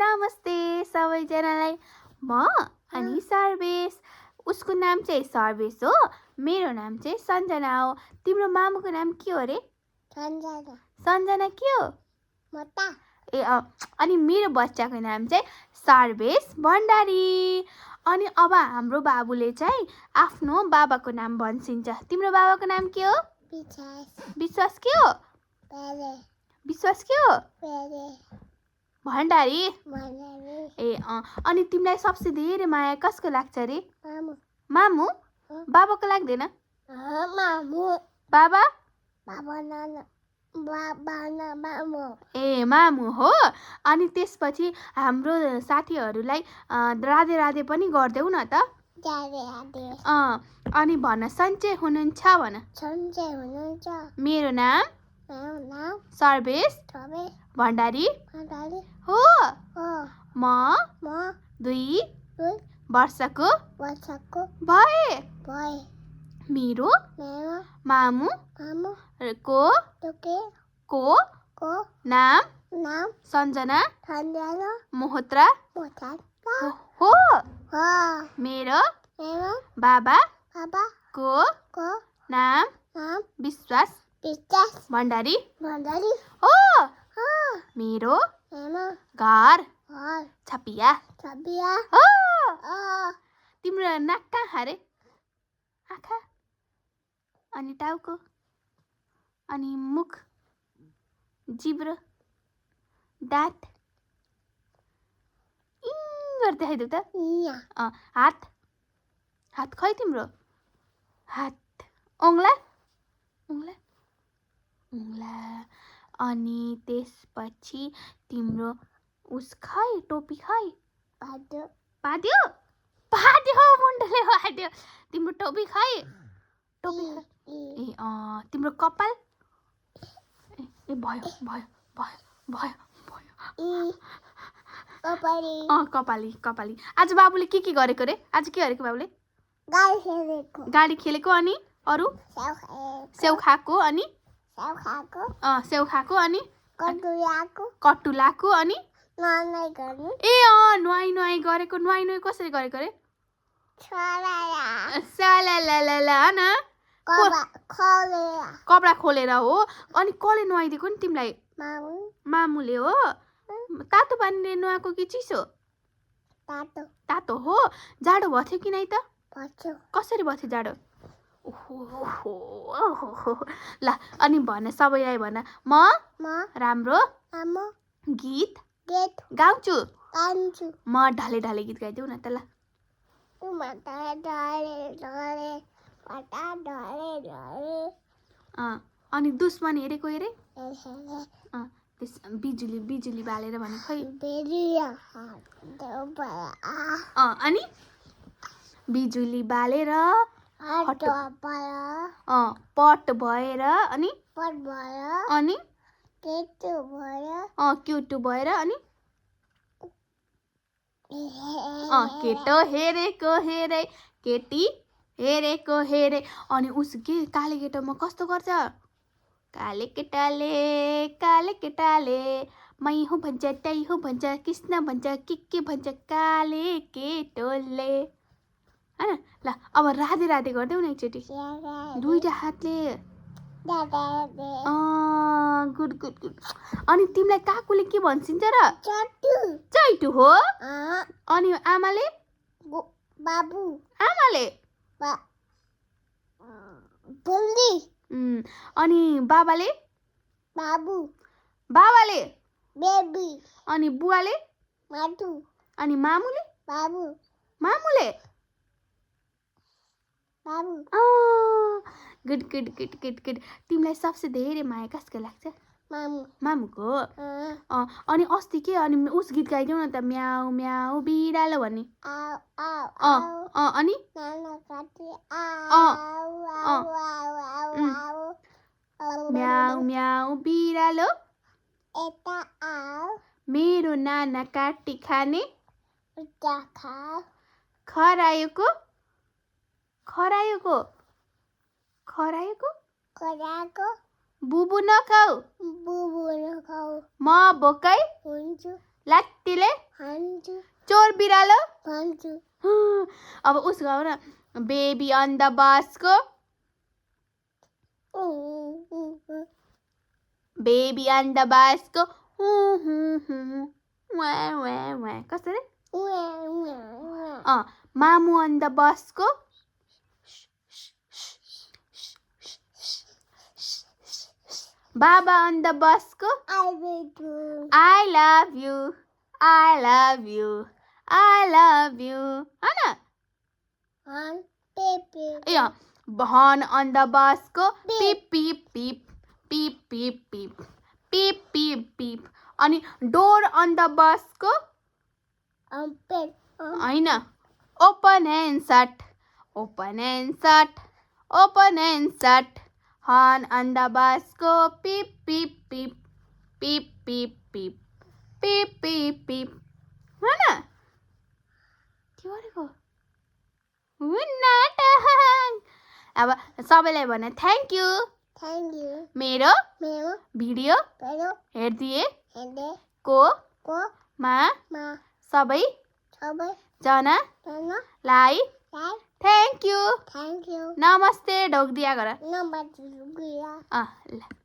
नमस्ते सबैजनालाई। म अनि सर्वेश। उसको नाम चाहिँ सर्वेश हो, मेरो नाम चाहिँ सञ्जना हो। तिम्रो मामुको नाम के हो रे? सञ्जना। सञ्जना के हो? मता। ए अनि मेरो बच्चाको नाम चाहिँ सर्वेश भण्डारी। अनि अब हाम्रो बाबुले चाहिँ आफ्नो बाबाको नाम भन्छिन्छ। तिम्रो बाबाको नाम के हो? विश्वास के हो? विश्वास के हो? भण्डारी। ए अनि तिमीलाई सबसे धेरै माया कसको लाग्छ रे? मामु। बाबाको लाग्दैन? बाबा ए मामु हो। अनि त्यसपछि हाम्रो साथीहरूलाई राधे राधे पनि गरिदेऊ न त। अनि भन सन्चै हुनुहुन्छ भन। मेरो नाम सर्वेश भण्डारी हो। म 2 वर्षको भए। मेरो मामु को नाम सञ्जना मोहत्रा हो। मेरो बाबा को नाम विश्वास भण्डारी हो। मेरो घर छपिया हो। तिम्रो नाक कहाँ रे? आँखा अनि टाउको अनि मुख जिब्रो दाँत गर्दै देखाइदेऊ त। हात खै तिम्रो? हात औँला अनि त्यसपछि तिम्रो उस खै टोपी खै? पाड्यो मुन्टोले पाड्यो। तिम्रो टोपी खै? ए तिम्रो कपाल? ए भयो कपाली। आज बाबुले के गरेको रे? आज के गरेको बाबुले? गाडी खेलेको अनि अरू स्याउ खाएको अनि कट्टु लाएको अनि ए नुहाई गरेको। नुहाई कसरी गरेको रे? सालालाला न कपडा खोलेर हो। अनि कसले नुहाइदिएको नि तिमीलाई? मामुले हो। तातो पानीले नुहाएको कि चिसो? तातो हो। जाडो भयो थियो कि नै त? कसरी भयो थियो जाडो? ल अनि भन सबैलाई भन म राम्रो गीत गाउँछु। म ढले गीत गाइदेऊ न त ल। अनि दुश्मन हेरेको हेरे? बिजुली बालेर भने खै? अनि बिजुली बालेर पट भएर अनि क्युटु भएर अनि केटो हेरेको हेरे केटी हेरेको हेरे। अनि उस के काले केटोमा कस्तो गर्छ? काले केटाले मै हुँ भन्छ तै हुँ भन्छ कृष्ण भन्छ के भन्छ काले केटोले हैन। ल अब राधे राधे गरिदेऊ न एकचोटि दुईटा हातले। गुड। अनि तिमीलाई काकुले के भन्छिन्छ र? चैटु हो। अनि आमाले? आमाले अनि बाबाले? बेबी। अनि बुवाले? अनि मामुले? मामुले गुड। तिमीलाई सबसे धेरै माया कसको लाग्छ? मामुको। अनि अस्ति के अनि उस गीत गाइदेऊ न त। म्याउ म्याउ बिरालो भन्ने। अनि म्याउ म्याउ बिरालो मेरो नाना काटी खाने खरायोको बुबु नखाऊ म बोकै लात्तीले हान्छु चोर बिरालो भन्छु अब उस गाउँ न बेबी अन द बसको बेबी अन द बसको कसरी मामु अन द बसको बाबा अन द बसको I love you I love you I love you हैन ए हर्न अन द बसको पिप पिप पिप पिप पिप पिप पिप पिप पिप अनि डोर अन द बसको हैन open and shut open and shut open and shut horn on the बसको पिप पिप पिप पिप पिप पिप पिप पिप पिप हैन के गरेको अब सबैलाई भने थ्याङ्क यू मेरो भिडियो हेर्दिए को मा सबै जनालाई थ्याङ्क यू नमस्ते ढोक दिया गर नम्बर 2 ल